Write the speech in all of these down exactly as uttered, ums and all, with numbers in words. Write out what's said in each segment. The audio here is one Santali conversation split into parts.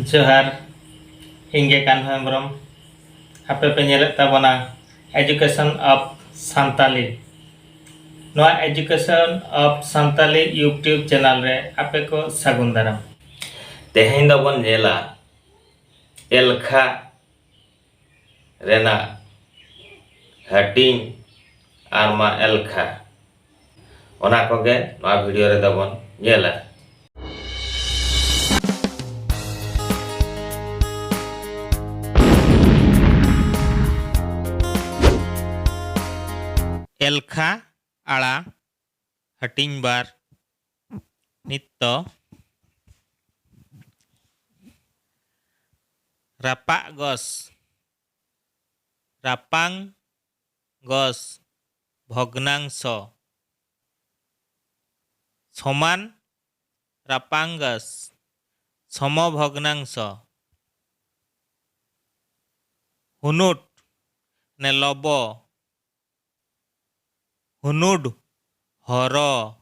ᱡᱚᱦᱟᱨ, ᱤᱧ ᱜᱮ ᱠᱟᱱᱦᱩ ᱦᱮᱢᱵᱨᱚᱢ᱾ ᱟᱯᱮ ᱯᱮ ᱧᱮᱞᱮᱫ ᱛᱟᱵᱚᱱᱟ Education of Santali᱾ ᱱᱚᱣᱟ Education of Santali YouTube channel ᱨᱮ ᱟᱯᱮ ᱠᱚ ᱥᱟᱹᱜᱩᱱ ᱫᱟᱨᱟᱢ᱾ ᱛᱮᱦᱮᱧ ᱫᱚᱵᱚᱱ ᱧᱮᱞᱟ ᱮᱞᱠᱷᱟ ᱨᱮᱱᱟᱜ ᱦᱟᱹᱴᱤᱧ ᱟᱨ ᱢᱟ ᱮᱞᱠᱷᱟ, ᱚᱱᱟ ᱠᱚᱜᱮ ᱱᱚᱣᱟ video ᱨᱮᱫᱚ ᱵᱚᱱ ᱧᱮᱞᱟ᱾ ᱮᱞᱠᱷᱟ ᱟᱲᱟ ᱦᱟᱹᱴᱤᱧ ᱵᱟᱨ᱾ ᱱᱤᱛ ᱫᱚ ᱨᱟᱯᱟᱜ ᱜᱚᱥ, ᱨᱟᱯᱟᱝ ᱜᱚᱥ ᱵᱷᱚᱜᱽᱱᱟᱝᱥᱚ, ᱥᱚᱢᱟᱱ ᱨᱟᱯᱟᱝ ᱜᱚᱥ ᱥᱚᱢᱚ ᱵᱷᱚᱜᱽᱱᱟᱝᱥᱚ, ᱦᱩᱱᱩᱴ ᱢᱟᱱᱮ ᱞᱚᱵᱚ, ᱦᱩᱱᱩᱰ ᱦᱚᱨᱚ,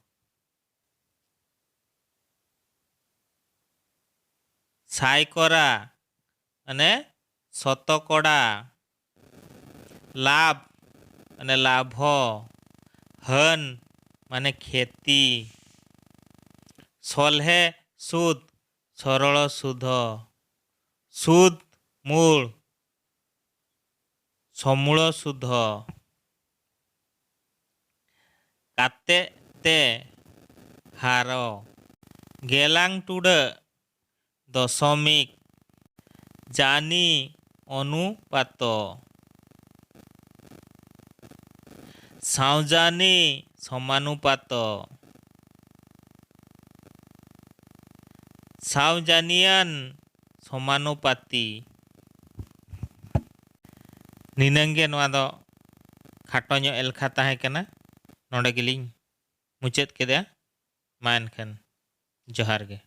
ᱥᱟᱭᱠᱚᱨᱟ ᱢᱟᱱᱮ ᱥᱚᱛᱚᱠᱚᱲᱟ, ᱞᱟᱵᱷ ᱢᱟᱱᱮ ᱞᱟᱵᱷᱚ, ᱦᱟᱹᱱ ᱢᱟᱱᱮ ᱠᱷᱮᱛᱤ, ᱥᱚᱞᱦᱮ ᱥᱩᱫ ᱥᱚᱨᱚᱲ ᱥᱩᱫᱷᱚ, ᱥᱩᱫ ᱢᱩᱲ ᱥᱚᱢᱩᱲᱚ ᱥᱩᱫᱷᱚ, ᱠᱟᱛᱮ ᱛᱮ ᱦᱟᱨᱚ, ᱜᱮᱞᱟᱝ ᱴᱩᱰᱟᱹᱜ ᱫᱚᱥᱚᱢᱤᱠ, ᱡᱟᱱᱤ ᱚᱱᱩᱯᱟᱛᱚ, ᱥᱟᱶᱡᱟᱱᱤ ᱥᱚᱢᱟᱱᱩᱯᱟᱛᱚ, ᱥᱟᱶᱡᱟᱱᱤᱭᱟᱱ ᱥᱚᱢᱟᱱᱩᱯᱟᱛᱤ᱾ ᱱᱤᱱᱟᱹᱝ ᱜᱮ ᱱᱚᱣᱟ ᱫᱚ ᱠᱷᱟᱴᱚ ᱧᱚᱜ ᱮᱞᱠᱷᱟ ᱛᱟᱦᱮᱸ ᱠᱟᱱᱟ᱾ ᱱᱚᱰᱮ ᱜᱮᱞᱤᱧ ᱢᱩᱪᱟᱹᱫ ᱠᱮᱫᱟ᱾ ᱢᱟ ᱮᱱᱠᱷᱟᱱ ᱡᱚᱦᱟᱨ ᱜᱮ᱾